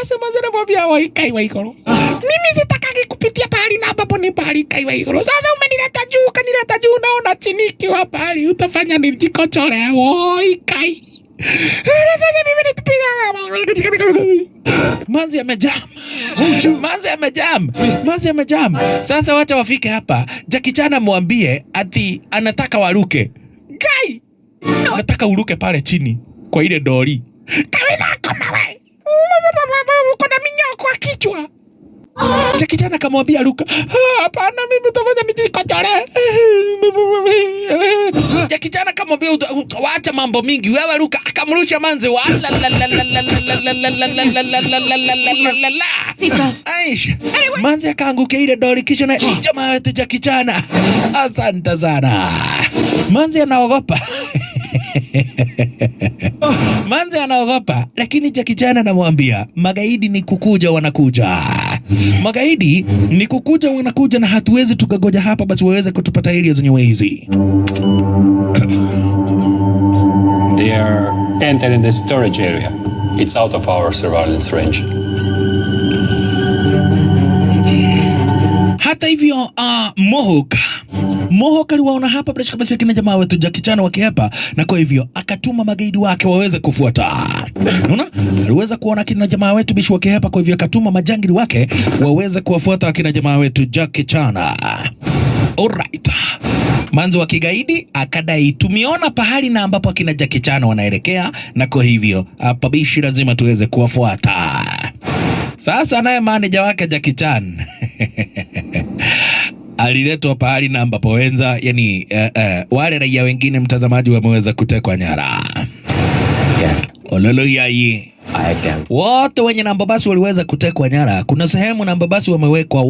Sasa manzi anamwambia, "Waikai wa iguru, mimi sitakagi kupitia pahali na ambapo ni pahali kai wa iguru. Sasa umenileta juu, ukanileta juu, naona chini ikiwa pahali utafanya nijikochole. Woi kai, unafanya mimi nitupiga." Manzi amejam, manzi amejam, manzi amejam. Sasa wacha wafike hapa, Jackie Chan amwambie ati anataka waruke. Guy, nataka uruke pale chini kwa ile doli. Kawe nako mawe, uko na minyoo kwa kichwa. Jackie Chan akamwambia, "Ruka." "Ah, hapana, mimi utafanya nijikojole." Jackie Chan akamwambia, "Wacha mambo mingi, wewe ruka." Akamrusha manzi wa la la la la la la la la la la la la la la la la la la. Seatbelt. Aish. Manzi akaangukia ile doli kisha na jamaa wetu Jackie Chan. Asante sana. Manzi anaogopa. Manzi anaogopa, lakini Jackie Chan anamwambia magaidi ni kukuja wanakuja. Magaidi ni kukuja wanakuja na hatuwezi tukagoja hapa basi waweze kutupata area zenyewe hizi. They are entering the storage area. It's out of our surveillance range. Hata hivyo, Mohawk aliwaona hapa bila shaka basi akina jamaa wetu Jackie Chan wakihepa, na kwa hivyo akatuma magaidi wake waweze kufuata. Unaona, aliweza kuona akina jamaa wetu bishi wakihepa, kwa hivyo akatuma majangili wake waweze kuwafuata akina jamaa wetu Jackie Chan. Alright. Manzi wa kigaidi akadai tumeona pahali na ambapo akina Jackie Chan wanaelekea, na kwa hivyo hapa bishi lazima tuweze kuwafuata. Sasa naye maneja wake Jackie Chan aliletwa pahali na ambapo wenza yani, wale raia wengine mtazamaji wameweza kutekwa nyara. Ololo yai. I can Wote wenye namba basi waliweza kutekwa nyara. Kuna sehemu namba basi wamewekwa.